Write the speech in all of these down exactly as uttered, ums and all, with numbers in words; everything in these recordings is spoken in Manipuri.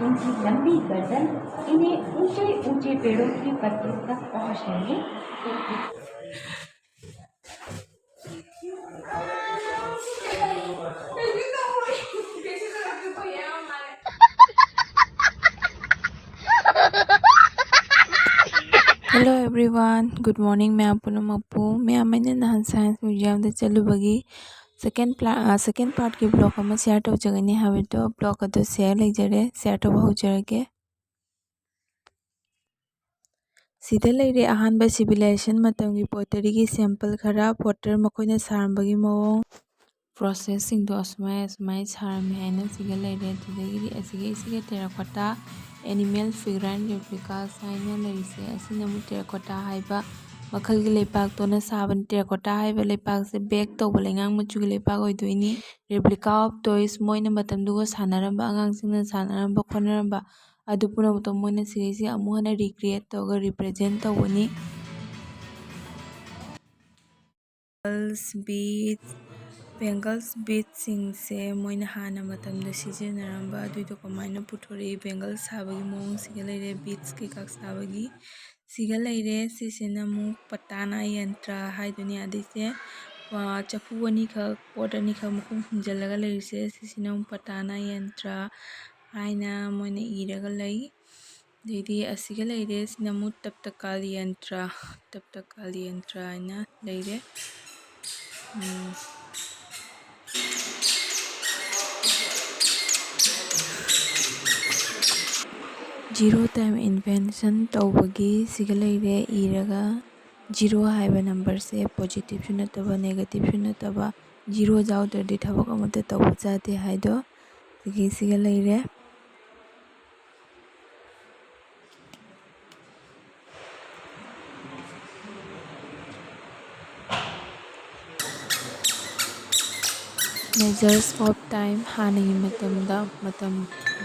इनकी लंबी गर्दन इन्हें ऊंचे ऊंचे पेड़ों की पत्तियों तक पहुंचने में। Hello everyone, good morning ꯃꯌꯥꯝ ꯄꯨꯝꯅꯃꯛꯄꯨ꯫ ꯃꯌꯥꯝ, ꯑꯩꯅ ꯅꯍꯥꯟ science museumꯗ ꯆꯠꯂꯨꯕꯒꯤ second pla-, ꯑ, second partꯀꯤ vlog ꯑꯃ share ꯇꯧꯖꯒꯅꯤ ꯍꯥꯏꯕꯗꯣ, vlog ꯑꯗꯨ share ꯂꯩꯖꯔꯦ, share ꯇꯧꯕ ꯍꯧꯖꯔꯒꯦ꯫ ꯁꯤꯗ ꯂꯩꯔꯦ ꯑꯍꯥꯟꯕ civilization ꯃꯇꯝꯒꯤ potteryꯒꯤ sample ꯈꯔ, potter ꯃꯈꯣꯏꯅ ꯁꯥꯔꯝꯕꯒꯤ ꯃꯑꯣꯡ, processꯁꯤꯡꯗꯣ ꯑꯁꯨꯃꯥꯏ ꯑꯁꯨꯃꯥꯏ ꯁꯥꯔꯝꯃꯦ ꯍꯥꯏꯅ ꯁꯤꯒ ꯂꯩꯔꯦ꯫ ꯑꯗꯨꯗꯒꯤꯗꯤ ꯑꯁꯤꯒ, ꯑꯁꯤꯒ terracotta animal figurine replicas ꯍꯥꯏꯅ ꯂꯩꯔꯤꯁꯦ, ꯑꯁꯤꯅ ꯑꯃꯨꯛ terracotta ꯍꯥꯏꯕ ꯃꯈꯜꯒꯤ ꯂꯩꯄꯥꯛꯇꯣꯅ ꯁꯥꯕꯅꯤ꯫ Terracotta ꯍꯥꯏꯕ ꯂꯩꯄꯥꯛꯁꯦ bake ꯇꯧꯕ ꯂꯩꯉꯥꯡ ꯃꯆꯨꯒꯤ ꯂꯩꯄꯥꯛ ꯑꯣꯏꯗꯣꯏꯅꯤ꯫ Replica of toys, ꯃꯣꯏꯅ ꯃꯇꯝꯗꯨꯒ ꯁꯥꯟꯅꯔꯝꯕ, ꯑꯉꯥꯡꯁꯤꯡꯅ ꯁꯥꯟꯅꯔꯝꯕ ꯈꯣꯠꯅꯔꯝꯕ ꯑꯗꯨ ꯄꯨꯝꯅꯃꯛꯇꯣ ꯃꯣꯏꯅ ꯁꯤꯒꯤꯁꯦ ꯑꯃꯨꯛ ꯍꯟꯅ recreate ꯇꯧꯔꯒ represent ꯇꯧꯕꯅꯤ꯫ Bangles, beads, bangles, beadsꯁꯤꯡꯁꯦ ꯃꯣꯏꯅ ꯍꯥꯟꯅ ꯃꯇꯝꯗ ꯁꯤꯖꯤꯟꯅꯔꯝꯕ ꯑꯗꯨꯏꯗꯣ ꯀꯃꯥꯏꯅ ꯄꯨꯊꯣꯔꯛꯏ, bangles ꯁꯥꯕꯒꯤ ꯃꯑꯣꯡꯁꯤꯒ ꯂꯩꯔꯦ, beads ꯀꯩꯀꯥ ꯁꯥꯕꯒꯤ ꯁꯤꯒ ꯂꯩꯔꯦ꯫ ꯁꯤꯁꯤꯅ ꯑꯃꯨꯛ ꯄꯇꯥꯅꯥ ꯌꯟꯇ꯭ꯔ ꯍꯥꯏꯗꯨꯅꯤ꯫ ꯑꯗꯩꯁꯦ, ꯑ, ꯆꯐꯨ ꯑꯅꯤꯈꯛ, pot ꯑꯅꯤꯈꯛ ꯃꯈꯨꯝ ꯈꯨꯝꯖꯤꯜꯂꯒ ꯂꯩꯔꯤꯁꯦ, ꯁꯤꯁꯤꯅ ꯑꯃꯨꯛ ꯄꯇꯥꯅꯥ ꯌꯟꯇ꯭ꯔ ꯍꯥꯏꯅ ꯃꯣꯏꯅ ꯏꯔꯒ ꯂꯩ꯫ ꯑꯗꯩꯗꯤ ꯑꯁꯤꯒ ꯂꯩꯔꯦ, ꯁꯤꯅ ꯑꯃꯨꯛ ꯇꯞꯇꯀꯥꯜ ꯌꯟꯇ꯭ꯔ, ꯇꯞꯇꯀꯥꯜ ꯌꯟꯇ꯭ꯔ ꯍꯥꯏꯅ ꯂꯩꯔꯦ꯫ ꯎꯝ꯫ Zero time invention ꯇꯧꯕꯒꯤ ꯁꯤꯒ ꯂꯩꯔꯦ ꯏꯔꯒ, zero ꯍꯥꯏꯕ numberꯁꯦ positiveꯁꯨ ꯅꯠꯇꯕ negativeꯁꯨ ꯅꯠꯇꯕ, zero ꯌꯥꯎꯗ꯭ꯔꯗꯤ ꯊꯕꯛ ꯑꯃꯠꯇ ꯇꯧꯕ ꯌꯥꯗꯦ ꯍꯥꯏꯗꯣ ꯁꯤꯒꯤ ꯁꯤꯒ ꯂꯩꯔꯦ꯫ Measures of time, ꯍꯥꯟꯅꯒꯤ ꯃꯇꯝꯗ, ꯃꯇꯝ,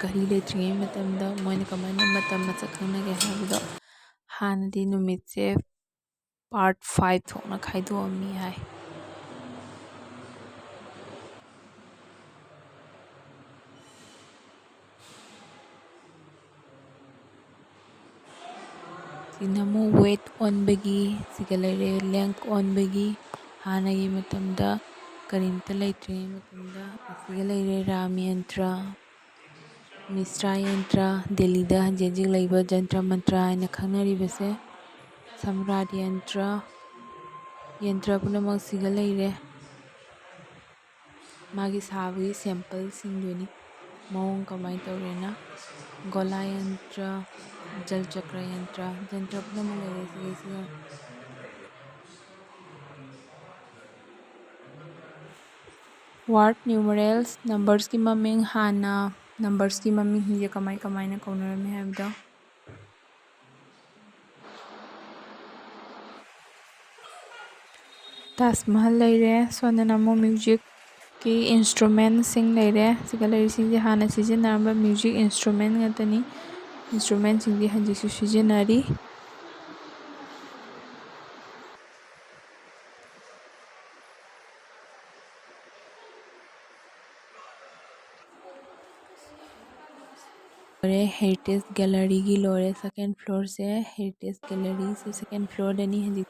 ꯘꯔꯤ ꯂꯩꯇ꯭ꯔꯤꯉꯩ ꯃꯇꯝꯗ ꯃꯣꯏꯅ ꯀꯃꯥꯏꯅ ꯃꯇꯝ ꯃꯁꯛ ꯈꯪꯅꯒꯦ ꯍꯥꯏꯕꯗꯣ, ꯍꯥꯟꯅꯗꯤ ꯅꯨꯃꯤꯠꯁꯦ part five ꯊꯣꯛꯅ ꯈꯥꯏꯗꯣꯛꯑꯝꯃꯤ ꯍꯥꯏ꯫ ꯁꯤꯅ ꯑꯃꯨꯛ ꯋꯦꯠ ꯑꯣꯟꯕꯒꯤ, ꯁꯤꯒ ꯂꯩꯔꯦ ꯂꯦꯡꯊ ꯑꯣꯟꯕꯒꯤ꯫ ꯍꯥꯟꯅꯒꯤ ꯃꯇꯝꯗ ꯀꯔꯤꯝꯇ ꯂꯩꯇ꯭ꯔꯤꯉꯩ ꯃꯇꯝꯗ ꯑꯁꯤꯒ ꯂꯩꯔꯦ ꯔꯥꯝ ꯌꯟꯇ꯭ꯔ, ꯃꯤꯁ꯭ꯔꯥ ꯌꯟꯇ꯭ꯔ, ꯗꯦꯜꯂꯤꯗ ꯍꯧꯖꯤꯛ ꯍꯧꯖꯤꯛ ꯂꯩꯕ ꯖꯟꯇ꯭ꯔ ꯃꯟꯇ꯭ꯔ ꯍꯥꯏꯅ ꯈꯪꯅꯔꯤꯕꯁꯦ, ꯁꯝꯔꯥꯠ ꯌꯟꯇ꯭ꯔ, ꯌꯟꯇ꯭ꯔ ꯄꯨꯝꯅꯃꯛꯁꯤꯒ ꯂꯩꯔꯦ꯫ ꯃꯥꯒꯤ ꯁꯥꯕꯒꯤ ꯁꯦꯝꯄꯜꯁꯤꯡꯗꯨꯅꯤ꯫ ꯃꯑꯣꯡ ꯀꯃꯥꯏꯅ ꯇꯧꯔꯦꯅ ꯒꯣꯂꯥ ꯌꯟꯇ꯭ꯔ, ꯖꯜ ꯆꯀ꯭ꯔ ꯌꯟꯇ꯭ꯔ, ꯖꯟꯇ꯭ꯔ ꯄꯨꯝꯅꯃꯛ ꯂꯩꯔꯦ ꯁꯤꯒꯤꯁꯤꯗ꯫ ꯋꯥꯔꯗ ꯅ꯭ꯌꯨꯃꯔꯦꯜꯁ, ꯅꯝꯕꯔꯁꯀꯤ ꯃꯃꯤꯡ ꯍꯥꯟꯅ, ꯅꯝꯕꯔꯁꯀꯤ ꯃꯃꯤꯡꯁꯤꯡꯁꯦ ꯀꯃꯥꯏ ꯀꯃꯥꯏꯅ ꯀꯧꯅꯔꯝꯃꯤ ꯍꯥꯏꯕꯗꯣ꯫ ꯇꯥꯖ ꯃꯍꯜ ꯂꯩꯔꯦ꯫ ꯁꯣꯝꯗꯅ ꯑꯃꯨꯛ ꯃ꯭ꯌꯨꯖꯤꯛꯀꯤ ꯏꯟꯁꯇ꯭ꯔꯨꯃꯦꯟꯁꯤꯡ ꯂꯩꯔꯦ꯫ ꯁꯤꯗ ꯂꯩꯔꯤꯁꯤꯡꯁꯦ ꯍꯥꯟꯅ ꯁꯤꯖꯤꯟꯅꯔꯝꯕ ꯃ꯭ꯌꯨꯖꯤꯛ ꯏꯟꯁꯇ꯭ꯔꯨꯃꯦꯟ ꯉꯥꯛꯇꯅꯤ꯫ ꯏꯟꯁꯇ꯭ꯔꯨꯃꯦꯟꯁꯤꯡꯁꯤ ꯍꯧꯖꯤꯛꯁꯨ ꯁꯤꯖꯤꯟꯅꯔꯤ꯫ ꯂꯣꯏꯔꯦ, ꯍꯦꯔꯤꯇꯦꯖ ꯒꯦꯂꯔꯤꯒꯤ ꯂꯣꯏꯔꯦ꯫ ꯁꯦꯀꯦꯟ ꯐ꯭ꯂꯣꯔꯁꯦ, ꯍꯦꯔꯤꯇꯦꯖ ꯒꯦꯂꯔꯤꯁꯦ ꯁꯦꯀꯦꯟ ꯐ꯭ꯂꯣꯔꯗꯅꯤ ꯍꯧꯖꯤꯛ꯫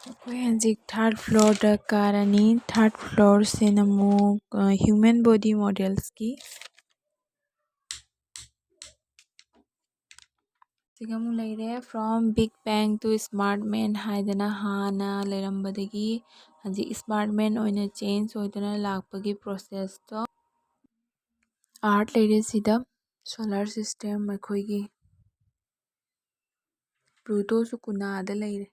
ꯑꯩꯈꯣꯏ ꯍꯧꯖꯤꯛ ꯊꯥꯔꯠ ꯐ꯭ꯂꯣꯔꯗ ꯀꯥꯔꯅꯤ꯫ ꯊꯥꯔꯠ ꯐ꯭ꯂꯣꯔꯁꯤꯅ ꯑꯃꯨꯛ, ꯑ, ꯍ꯭ꯌꯨꯃꯦꯟ ꯕꯣꯗꯤ ꯃꯣꯗꯦꯜꯁꯀꯤ꯫ ꯁꯤꯒ ꯑꯃꯨꯛ ꯂꯩꯔꯦ, From Big Bang to Smart Man ꯍꯥꯏꯗꯅ ꯍꯥꯟꯅ ꯂꯩꯔꯝꯕꯗꯒꯤ ꯍꯧꯖꯤꯛ ꯁ꯭ꯃꯥꯔꯠ ꯃꯦꯟ ꯑꯣꯏꯅ ꯆꯦꯟꯖ ꯑꯣꯏꯗꯨꯅ ꯂꯥꯛꯄꯒꯤ ꯄ꯭ꯔꯣꯁꯦꯁꯇꯣ꯫ ꯑꯥꯔꯠ ꯂꯩꯔꯦ ꯁꯤꯗ, ꯁꯣꯂꯥꯔ ꯁꯤꯁꯇꯦꯝ ꯑꯩꯈꯣꯏꯒꯤ꯫ ꯄ꯭ꯂꯨꯇꯣꯁꯨ ꯀꯨꯅꯥꯗ ꯂꯩꯔꯦ꯫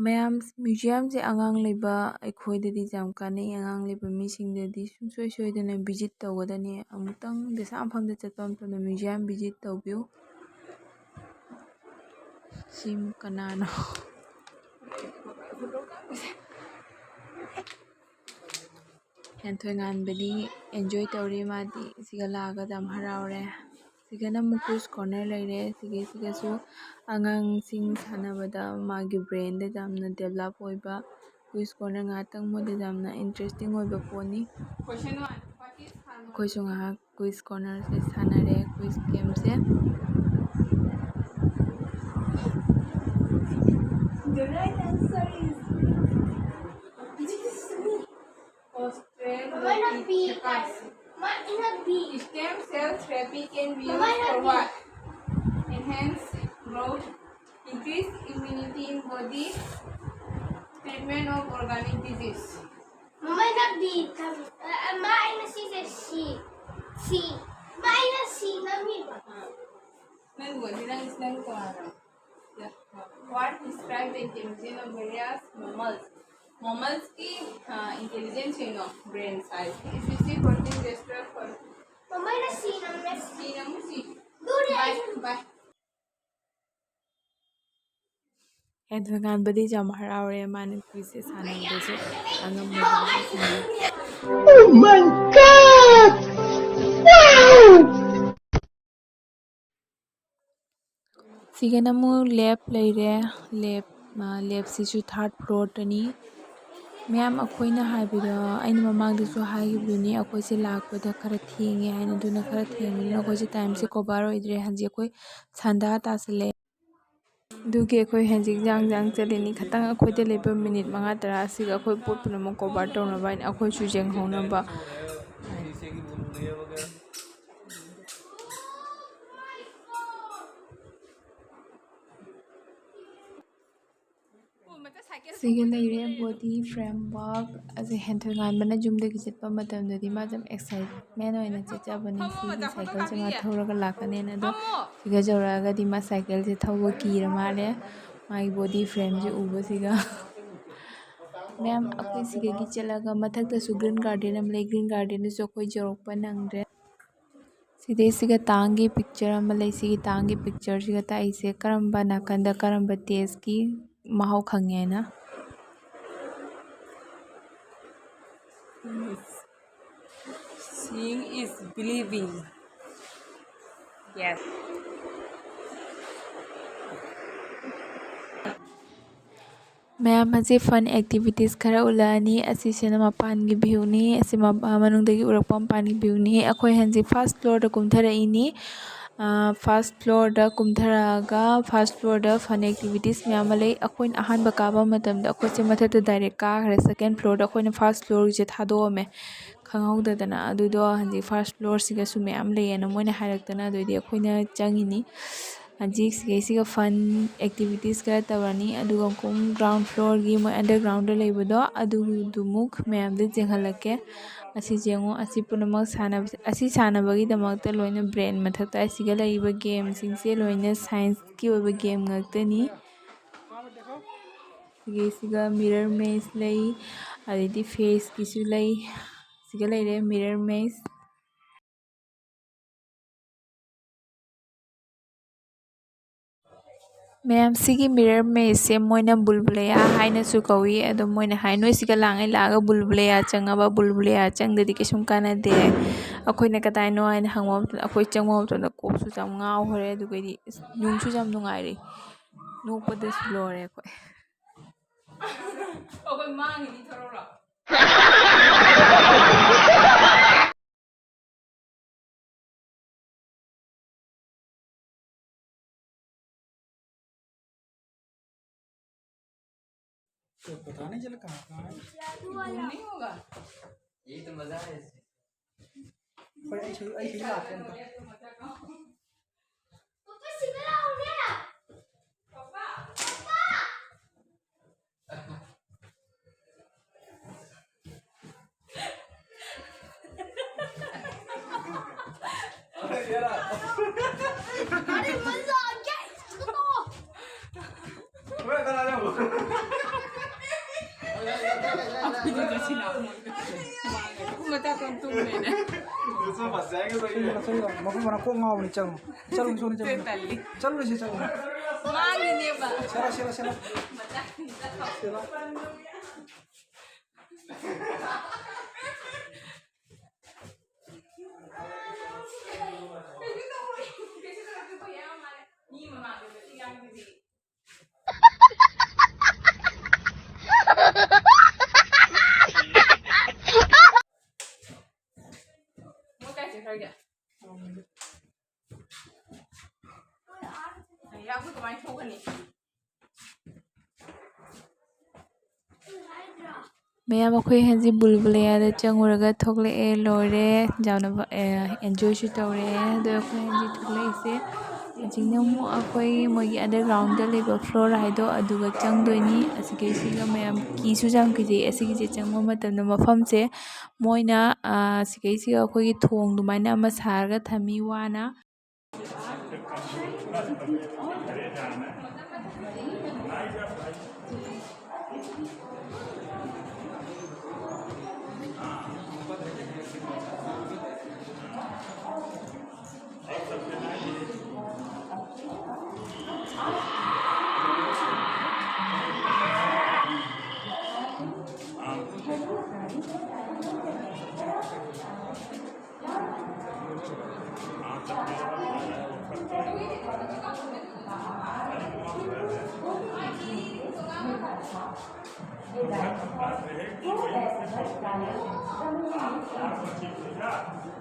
ꯃꯌꯥꯝ, ꯃ꯭ꯌꯨꯖꯤꯌꯝꯁꯦ ꯑꯉꯥꯡ ꯂꯩꯕ ꯑꯩꯈꯣꯏꯗꯗꯤ ꯌꯥꯝ ꯀꯥꯟꯅꯩ꯫ ꯑꯉꯥꯡ ꯂꯩꯕ ꯃꯤꯁꯤꯡꯗꯗꯤ ꯁꯨꯡꯁꯣꯏ ꯁꯣꯏꯗꯅ ꯚꯤꯖꯤꯠ ꯇꯧꯒꯗꯅꯤ꯫ ꯑꯃꯨꯛꯇꯪ ꯗꯦꯁꯥ ꯃꯐꯝꯗ ꯆꯠꯄ ꯃꯇꯝꯗ ꯃ꯭ꯌꯨꯖꯤꯌꯝ ꯚꯤꯖꯤꯠ ꯇꯧꯕꯤꯌꯨ꯫ ꯁꯤ ꯀꯅꯥꯅꯣ? ꯍꯦꯟꯊꯣꯏ ꯉꯥꯟꯕꯗꯤ ꯑꯦꯟꯖꯣꯏ ꯇꯧꯔꯤ, ꯃꯥꯗꯤ ꯁꯤꯒ ꯂꯥꯛꯑꯒ ꯌꯥꯝ ꯍꯔꯥꯎꯔꯦ꯫ ꯁꯤꯒꯅ ꯑꯃꯨꯛ ꯀ꯭ꯋꯤꯖ ꯀꯣꯔꯅꯔ ꯂꯩꯔꯦ꯫ ꯁꯤꯒꯤꯁꯤꯗꯁꯨ ꯑꯉꯥꯡꯁꯤꯡ ꯁꯥꯟꯅꯕꯗ ꯃꯥꯒꯤ ꯕ꯭ꯔꯦꯟꯗ ꯌꯥꯝꯅ ꯗꯦꯕꯂꯞ ꯑꯣꯏꯕ, ꯀ꯭ꯋꯤꯖ ꯀꯣꯔꯅꯔ ꯉꯥꯛꯇꯪ ꯃꯣꯏꯗ ꯌꯥꯝꯅ ꯏꯟꯇꯔꯦꯁꯇꯤꯡ ꯑꯣꯏꯕ ꯄꯣꯠꯅꯤ꯫ ꯑꯩꯈꯣꯏꯁꯨ ꯉꯥꯏꯍꯥꯛ ꯀ꯭ꯋꯤꯖ ꯀꯣꯔꯅꯔꯁꯦ ꯁꯥꯟꯅꯔꯦ, ꯀ꯭ꯋꯤꯖ ꯒꯦꯝꯁꯦ꯫ Use for what? Enhance growth, increase immunity in body, treatment of organic disease. ꯃꯃꯥꯏꯅ ꯕꯤ ꯊꯝꯃꯤ꯫ ꯑ, ꯑ, ꯃꯥ ꯑꯩꯅ ꯁꯤꯁꯦ ꯁꯤ꯫ ꯁꯤ꯫ ꯃꯥ ꯑꯩꯅ ꯁꯤ ꯅꯝꯃꯤꯕ꯫ ꯑꯥ꯫ ꯅꯪ ꯕꯣꯗꯤ ꯅꯪ, ꯅꯪ ꯇꯣꯉꯥꯟꯅ꯫ Yeah. What describe the intelligence of various mammals? Mammals ꯀꯤ, ꯑ, intelligence ꯀꯩꯅꯣ? Brain size. Is this a protein gesture for ꯃꯃꯥꯏꯅ ꯁꯤ ꯅꯝꯃꯦ꯫ ꯁꯤ ꯅꯝꯃꯨ ꯁꯤ꯫ ꯑꯗꯨꯅꯦ bye, ꯑꯩꯁꯨ bye. ꯍꯦꯟꯊꯣꯏ ꯉꯥꯟꯕꯗꯤ ꯌꯥꯝ ꯍꯔꯥꯎꯔꯦ, ꯃꯥꯅ ꯀꯨꯏꯁꯦ ꯁꯥꯟꯅꯕꯗꯁꯨ ꯑꯉꯝꯕ ꯁꯥꯟꯅꯩ꯫ Oh my God! Wow! ꯁꯤꯒꯅ ꯑꯃꯨꯛ lab ꯂꯩꯔꯦ꯫ Lab, ꯑ, lab ꯁꯤꯁꯨ third floor ꯗꯅꯤ꯫ ꯃꯌꯥꯝ, ꯑꯩꯈꯣꯏꯅ ꯍꯥꯏꯕꯗꯣ, ꯑꯩꯅ ꯃꯃꯥꯡꯗꯁꯨ ꯍꯥꯏꯈꯤꯕꯗꯨꯅꯤ, ꯑꯩꯈꯣꯏꯁꯦ ꯂꯥꯛꯄꯗ ꯈꯔ ꯊꯦꯡꯉꯦ ꯍꯥꯏꯅ꯫ ꯑꯗꯨꯅ ꯈꯔ ꯊꯦꯡꯕꯅꯤꯅ ꯑꯩꯈꯣꯏꯁꯦ time ꯁꯦ cover ꯑꯣꯏꯗ꯭ꯔꯦ꯫ ꯍꯧꯖꯤꯛ ꯑꯩꯈꯣꯏ ꯁꯟꯗꯥ ꯇꯥꯁꯜꯂꯛꯑꯦ꯫ ꯑꯗꯨꯒꯤ ꯑꯩꯈꯣꯏ ꯍꯧꯖꯤꯛ ꯌꯥꯡ ꯌꯥꯡ ꯆꯠꯂꯤꯅꯤ꯫ ꯈꯇꯪ ꯑꯩꯈꯣꯏꯗ ꯂꯩꯕ minute ꯃꯉꯥ ꯇꯔꯥ ꯑꯁꯤꯒ ꯑꯩꯈꯣꯏ ꯄꯣꯠ ꯄꯨꯝꯅꯃꯛ cover ꯇꯧꯅꯕ ꯍꯥꯏꯅ, ꯑꯩꯈꯣꯏꯁꯨ ꯌꯦꯡꯍꯧꯅꯕ꯫ ꯁꯤꯒ ꯂꯩꯔꯦ body framework꯫ ꯑꯁꯤ ꯍꯦꯟꯊꯣꯏ ꯉꯥꯟꯕꯅ ꯌꯨꯝꯗꯒꯤ ꯆꯠꯄ ꯃꯇꯝꯗꯗꯤ ꯃꯥꯁꯦ ꯌꯥꯝ excitement ꯑꯣꯏꯅ ꯆꯠꯆꯕꯅꯤ꯫ ꯁꯤꯒꯤ cycle ꯁꯦ ꯃꯥ ꯊꯧꯔꯒ ꯂꯥꯛꯀꯅꯦꯅ꯫ ꯑꯗꯣ ꯁꯤꯒ ꯌꯧꯔꯛꯑꯒꯗꯤ ꯃꯥ cycle ꯁꯦ ꯊꯧꯕ ꯀꯤꯔ ꯃꯥꯜꯂꯦ, ꯃꯥꯒꯤ body frame ꯁꯦ ꯎꯕꯁꯤꯒ꯫ ꯃꯌꯥꯝ, ꯑꯩꯈꯣꯏ ꯁꯤꯗꯒꯤ ꯆꯠꯂꯒ ꯃꯊꯛꯇꯁꯨ green garden ꯑꯃ ꯂꯩ꯫ Green garden ꯗꯁꯨ ꯑꯩꯈꯣꯏ ꯌꯧꯔꯛꯄ ꯅꯪꯗ꯭ꯔꯦ꯫ ꯁꯤꯗꯩꯁꯤꯒ ꯇꯥꯡꯒꯤ picture ꯑꯃ ꯂꯩ꯫ ꯁꯤꯒꯤ ꯇꯥꯡꯒꯤ picture ꯁꯤꯒ ꯇꯥꯛꯏꯁꯦ ꯀꯔꯝꯕ ꯅꯥꯀꯟꯗ ꯀꯔꯝꯕ taste ꯀꯤ ꯃꯍꯥꯎ ꯈꯪꯉꯦ ꯍꯥꯏꯅ꯫ Seeing is believing. Yes. ꯃꯌꯥꯝ, ꯑꯁꯤ fun activities ꯈꯔ ꯎꯠꯂꯛꯑꯅꯤ꯫ ꯑꯁꯤꯁꯤꯅ ꯃꯄꯥꯟꯒꯤ view ꯅꯤ꯫ ꯑꯁꯤ ꯃ-, ꯃꯅꯨꯡꯗꯒꯤ ꯎꯔꯛꯄ ꯃꯄꯥꯟꯒꯤ view ꯅꯤ꯫ ꯑꯩꯈꯣꯏ ꯍꯧꯖꯤꯛ first floor ꯗ ꯀꯨꯝꯊꯔꯛꯏꯅꯤ꯫ ꯑ, first floor ꯗ ꯀꯨꯝꯊꯔꯛꯑꯒ first floor ꯗ fun activities ꯃꯌꯥꯝ ꯑꯃ ꯂꯩ꯫ ꯑꯩꯈꯣꯏꯅ ꯑꯍꯥꯟꯕ ꯀꯥꯕ ꯃꯇꯝꯗ ꯑꯩꯈꯣꯏꯁꯦ ꯃꯊꯛꯇ direct ꯀꯥꯈ꯭ꯔꯦ꯫ Second floor ꯗ ꯑꯩꯈꯣꯏꯅ first floor ꯒꯤꯁꯦ ꯊꯥꯗꯣꯛꯑꯝꯃꯦ꯫ ꯈꯪꯍꯧꯗꯗꯅ꯫ ꯑꯗꯨꯗꯣ ꯍꯧꯖꯤꯛ ꯐꯥꯔꯁ ꯐ꯭ꯂꯣꯔꯁꯤꯒꯁꯨ ꯃꯌꯥꯝ ꯂꯩꯌꯦꯅ ꯃꯣꯏꯅ ꯍꯥꯏꯔꯛꯇꯅ, ꯑꯗꯨꯗꯩꯗꯤ ꯑꯩꯈꯣꯏꯅ ꯆꯪꯉꯤꯅꯤ꯫ ꯍꯧꯖꯤꯛ ꯁꯤꯒꯩꯁꯤꯒ ꯐꯟ ꯑꯦꯛꯇꯤꯚꯤꯇꯤꯁ ꯈꯔ ꯇꯧꯔꯅꯤ, ꯑꯗꯨꯒ ꯑꯃꯨꯛ ꯒ꯭ꯔꯥꯎꯟ ꯐ꯭ꯂꯣꯔꯒꯤ ꯃꯣꯏ ꯑꯟꯗꯔꯒ꯭ꯔꯥꯎꯟꯗ ꯂꯩꯕꯗꯣ ꯑꯗꯨꯗꯨꯃꯨꯛ ꯃꯌꯥꯝꯗ ꯌꯦꯡꯍꯜꯂꯛꯀꯦ꯫ ꯑꯁꯤ ꯌꯦꯡꯉꯣ, ꯑꯁꯤ ꯄꯨꯝꯅꯃꯛ ꯁꯥꯟꯅꯕꯁꯦ, ꯑꯁꯤ ꯁꯥꯟꯅꯕꯒꯤꯗꯃꯛꯇ ꯂꯣꯏꯅ ꯕ꯭ꯔꯦꯟ ꯃꯊꯛꯇ ꯑꯁꯤꯒ ꯂꯩꯔꯤꯕ ꯒꯦꯝꯁꯤꯡꯁꯦ ꯂꯣꯏꯅ ꯁꯥꯏꯟꯁꯀꯤ ꯑꯣꯏꯕ ꯒꯦꯝ ꯉꯥꯛꯇꯅꯤ꯫ ꯁꯤꯒꯤꯁꯤꯒ ꯃꯤꯔꯔ ꯃꯦꯁ ꯂꯩ, ꯑꯗꯩꯗꯤ ꯐꯦꯁꯀꯤꯁꯨ ꯂꯩ꯫ ꯁꯤꯒ ꯂꯩꯔꯦ ꯃꯤꯔꯔ ꯃꯦꯁ꯫ ꯃꯌꯥꯝꯁꯤꯒꯤ ꯃꯤꯔꯔ ꯃꯦꯁꯁꯦ ꯃꯣꯏꯅ ꯕꯨꯜꯕꯨꯂꯦꯌꯥ ꯍꯥꯏꯅꯁꯨ ꯀꯧꯏ꯫ ꯑꯗꯣ ꯃꯣꯏꯅ ꯍꯥꯏ, "ꯅꯣꯏ ꯁꯤꯒ ꯂꯥꯡꯉꯩ ꯂꯥꯛꯑꯒ ꯕꯨꯜꯕꯨꯂꯦꯌꯥ ꯆꯪꯉꯕ? ꯕꯨꯜꯕꯨꯂꯦꯌꯥ ꯆꯪꯗꯗꯤ ꯀꯩꯁꯨꯝ ꯀꯥꯟꯅꯗꯦ꯫ ꯑꯩꯈꯣꯏꯅ ꯀꯗꯥꯏꯅꯣ?" ꯍꯥꯏꯅ ꯍꯪꯕ ꯃꯇꯝꯗ, ꯑꯩꯈꯣꯏ ꯆꯪꯕ ꯃꯇꯝꯗ ꯀꯣꯛꯁꯨ ꯌꯥꯝ ꯉꯥꯎꯈ꯭ꯔꯦ, ꯑꯗꯨꯒꯩꯗꯤ ꯑꯁ, ꯅꯨꯡꯁꯨ ꯌꯥꯝ ꯅꯨꯡꯉꯥꯏꯔꯦ꯫ ꯅꯣꯛꯄꯗꯁꯨ ꯂꯣꯏꯔꯦ ꯑꯩꯈꯣꯏ꯫ ꯑꯩꯈꯣꯏ ꯃꯥꯡꯉꯤꯅꯤ ꯊꯣꯔꯛꯑꯣ꯫ तो पता नहीं चला कहाँ कहाँ है। घूम नहीं होगा। यही तो मजा है इसमें। पर ऐसे, ऐसे ही लाते हैं। अरे मजा आ गया इसको तो। ꯑꯩꯈꯣꯏꯗꯤ ꯉꯁꯤ ꯂꯥꯛꯄ ꯃꯇꯝ ꯇꯨꯝꯃꯦꯅꯦ꯫ ꯆꯠꯂꯣ, ꯆꯠꯂꯣ, ꯃꯐꯝ ꯃꯔꯥꯡ ꯀꯣꯛ ꯉꯥꯎꯕꯅꯤ, ꯆꯠꯂꯣ꯫ ꯆꯠꯂꯨ, ꯁꯣꯝꯗ ꯆꯠꯂꯨ꯫ ꯇꯜꯂꯤ꯫ ꯆꯠꯂꯨꯔꯁꯤ, ꯆꯠꯂꯨ꯫ ꯃꯥꯡꯉꯤꯅꯦꯕ꯫ ꯁꯦꯂꯥ, ꯁꯦꯂꯥ, ꯁꯦꯂꯥ꯫ ꯃꯆꯥꯁꯤꯡ ꯆꯠꯂꯣ꯫ ꯁꯦꯂꯥ꯫ ꯃꯤ ꯃꯃꯥꯡꯗ ꯃꯇꯤꯛ ꯌꯥꯝꯗ꯭ꯔꯤꯁꯤ꯫ ꯃꯣꯏ ꯀꯥꯏ ꯆꯠꯈ꯭ꯔꯒꯦ? ꯑꯩ ꯑꯩꯈꯣꯏ ꯀꯃꯥꯏꯅ ꯊꯣꯛꯀꯅꯤ? ꯃꯌꯥꯝ, ꯑꯩꯈꯣꯏ ꯍꯧꯖꯤꯛ ꯕꯨꯜꯕꯨꯂꯤꯌꯥꯗ ꯆꯪꯉꯨꯔꯒ ꯊꯣꯛꯂꯛꯑꯦ, ꯂꯣꯏꯔꯦ꯫ ꯌꯥꯝꯅ ꯑꯦꯟꯖꯣꯏꯁꯨ ꯇꯧꯔꯦ꯫ ꯑꯗꯣ ꯑꯩꯈꯣꯏ ꯍꯧꯖꯤꯛ ꯊꯣꯛꯂꯛꯏꯁꯦ ꯍꯧꯖꯤꯛꯅ ꯑꯃꯨꯛ ꯑꯩꯈꯣꯏ ꯃꯣꯏꯒꯤ ꯑꯟꯗꯔꯒ꯭ꯔꯥꯎꯟꯗ ꯂꯩꯕ ꯐ꯭ꯂꯣꯔ ꯍꯥꯏꯗꯣ ꯑꯗꯨꯒ ꯆꯪꯗꯣꯏꯅꯤ꯫ ꯑꯁꯤꯒꯩꯁꯤꯒ ꯃꯌꯥꯝ ꯀꯤꯁꯨ ꯌꯥꯝ ꯀꯤꯖꯩ꯫ ꯑꯁꯤꯒꯤꯁꯦ ꯆꯪꯕ ꯃꯇꯝꯗ ꯃꯐꯝꯁꯦ ꯃꯣꯏꯅ, ꯑ, ꯁꯤꯒꯩꯁꯤꯒ ꯑꯩꯈꯣꯏꯒꯤ ꯊꯣꯡ ꯑꯗꯨꯃꯥꯏꯅ ꯑꯃ ꯁꯥꯔꯒ ꯊꯝꯃꯤ ꯋꯥꯅ꯫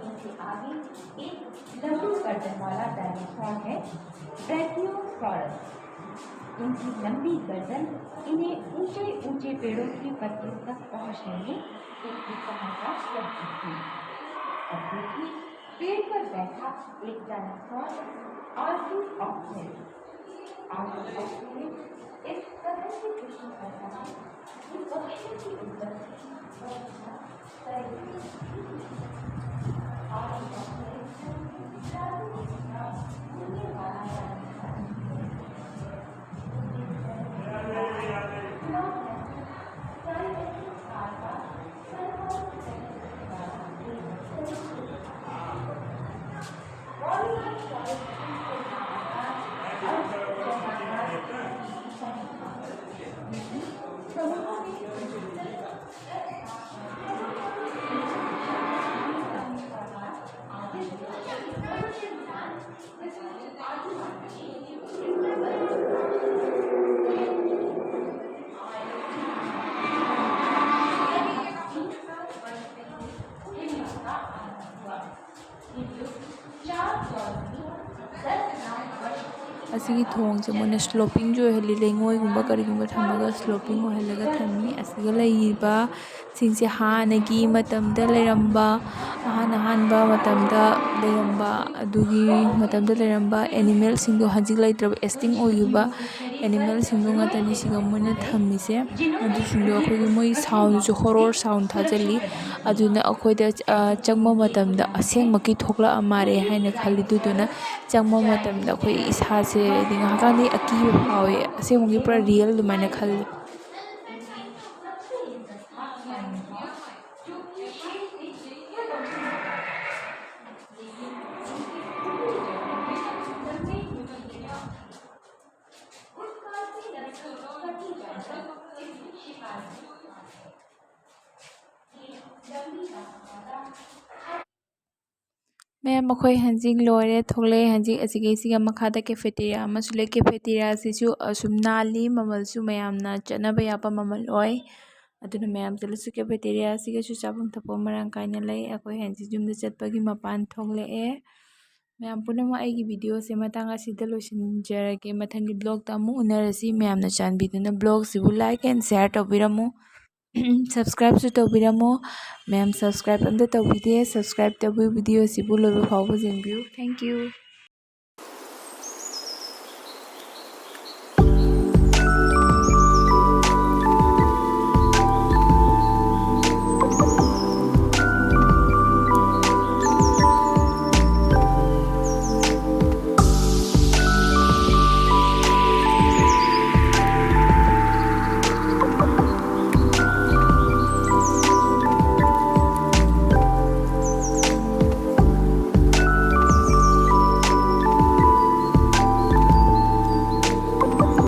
इनके आगे एक लंबी गर्दन वाला डायनासोर है, ब्रैकियोसॉरस। इनकी लंबी गर्दन इन्हें ऊंचे ऊंचे पेड़ों की पत्तियों तक पहुंचने में एक विशाल रास्ता देती है। अब देखिए, पेड़ पर बैठा एक डायनासोर आर्थ्रोपॉक्सेन। आर्थ्रोपॉक्सेन इस तरह से कोशिश करता है कि पक्षियों की उपस्थिति और ꯑꯁꯤꯒꯤ ꯊꯣꯡꯁꯦ ꯃꯣꯏꯅ ꯁ꯭ꯂꯣꯄꯤꯡꯁꯨ ꯑꯣꯏꯍꯜꯂꯤ, ꯂꯩꯉꯣꯏꯒꯨꯝꯕ ꯀꯔꯤꯒꯨꯝꯕ ꯊꯝꯃꯒ ꯁ꯭ꯂꯣꯄꯤꯡ ꯑꯣꯏꯍꯜꯂꯒ ꯊꯝꯃꯤ꯫ ꯑꯁꯤꯒ ꯂꯩꯔꯤꯕ ꯁꯤꯡꯁꯦ ꯍꯥꯟꯅꯒꯤ ꯃꯇꯝꯗ ꯂꯩꯔꯝꯕ, ꯑꯍꯥꯟ ꯑꯍꯥꯟꯕ ꯃꯇꯝꯗ ꯂꯩꯔꯝꯕ, ꯑꯗꯨꯒꯤ ꯃꯇꯝꯗ ꯂꯩꯔꯝꯕ ꯑꯦꯅꯤꯃꯦꯜꯁꯤꯡꯗꯣ ꯍꯧꯖꯤꯛ ꯂꯩꯇ꯭ꯔꯕ, ꯑꯦꯛꯁꯇꯤꯡ ꯑꯣꯏꯈꯤꯕ ꯑꯦꯅꯤꯃꯦꯜꯁꯤꯡꯗꯣ ꯉꯥꯛꯇꯅꯤ ꯁꯤꯒ ꯃꯣꯏꯅ ꯊꯝꯃꯤꯁꯦ꯫ ꯑꯗꯨꯁꯤꯡꯗꯣ ꯑꯩꯈꯣꯏꯒꯤ ꯃꯣꯏ ꯁꯥꯎꯟꯁꯨ ꯍꯣꯔꯣꯔ ꯁꯥꯎꯟ ꯊꯥꯖꯤꯜꯂꯤ꯫ ꯑꯗꯨꯅ ꯑꯩꯈꯣꯏꯗ, ꯑ, ꯆꯪꯕ ꯃꯇꯝꯗ ꯑꯁꯦꯡꯕꯒꯤ ꯊꯣꯛꯂꯛꯑ ꯃꯥꯜꯂꯦ ꯍꯥꯏꯅ ꯈꯜꯂꯤ꯫ ꯑꯗꯨꯗꯨꯅ ꯆꯪꯕ ꯃꯇꯝꯗ ꯑꯩꯈꯣꯏ ꯏꯁꯥꯁꯦ ꯍꯥꯏꯗꯤ ꯉꯥꯏꯍꯥꯛꯀꯥꯟꯗꯤ ꯑꯀꯤꯕ ꯐꯥꯎꯋꯦ, ꯑꯁꯦꯡꯕꯒꯤ ꯄꯨꯔꯥ ꯔꯤꯌꯦꯜ ꯑꯗꯨꯃꯥꯏꯅ ꯈꯜꯂꯤ꯫ ꯃꯌꯥꯝ, ꯑꯩꯈꯣꯏ ꯍꯧꯖꯤꯛ ꯂꯣꯏꯔꯦ, ꯊꯣꯛꯂꯛꯑꯦ꯫ ꯍꯧꯖꯤꯛ ꯑꯁꯤꯒꯤꯁꯤꯒ ꯃꯈꯥꯗ cafeteria ꯑꯃꯁꯨ ꯂꯩ꯫ Cafeteria ꯑꯁꯤꯁꯨ ꯑꯁꯨꯝ ꯅꯥꯜꯂꯤ, ꯃꯃꯜꯁꯨ ꯃꯌꯥꯝꯅ ꯆꯠꯅꯕ ꯌꯥꯕ ꯃꯃꯜ ꯑꯣꯏ꯫ ꯑꯗꯨꯅ ꯃꯌꯥꯝ ꯆꯠꯂꯁꯨ꯫ Cafeteria ꯑꯁꯤꯒꯁꯨ ꯆꯥꯐꯝ ꯊꯛꯐꯝ ꯃꯔꯥꯡ ꯀꯥꯏꯅ ꯂꯩ꯫ ꯑꯩꯈꯣꯏ ꯍꯧꯖꯤꯛ ꯌꯨꯝꯗ ꯆꯠꯄꯒꯤ ꯃꯄꯥꯟ ꯊꯣꯛꯂꯛꯑꯦ꯫ ꯃꯌꯥꯝ ꯄꯨꯝꯅꯃꯛ, ꯑꯩꯒꯤ videoꯁꯦ ꯃꯇꯥꯡ ꯑꯁꯤꯗ ꯂꯣꯏꯁꯤꯟꯖꯔꯒꯦ꯫ ꯃꯊꯪꯒꯤ vlogꯇ ꯑꯃꯨꯛ ꯎꯅꯔꯁꯤ꯫ ꯃꯌꯥꯝꯅ ꯆꯥꯟꯕꯤꯗꯨꯅ vlogꯁꯤꯕꯨ like and share ꯇꯧꯕꯤꯔꯝꯃꯨ꯫ Subscribeꯁꯨ ꯇꯧꯕꯤꯔꯝꯃꯨ꯫ ꯃꯌꯥꯝ subscribe ꯑꯝꯇ ꯇꯧꯕꯤꯗꯦ꯫ Subscribe ꯇꯧꯕꯤꯌꯨ, videoꯁꯤꯕꯨ ꯂꯣꯏꯕ ꯐꯥꯎꯕ ꯌꯦꯡꯕꯤꯌꯨ꯫ Thank you꯫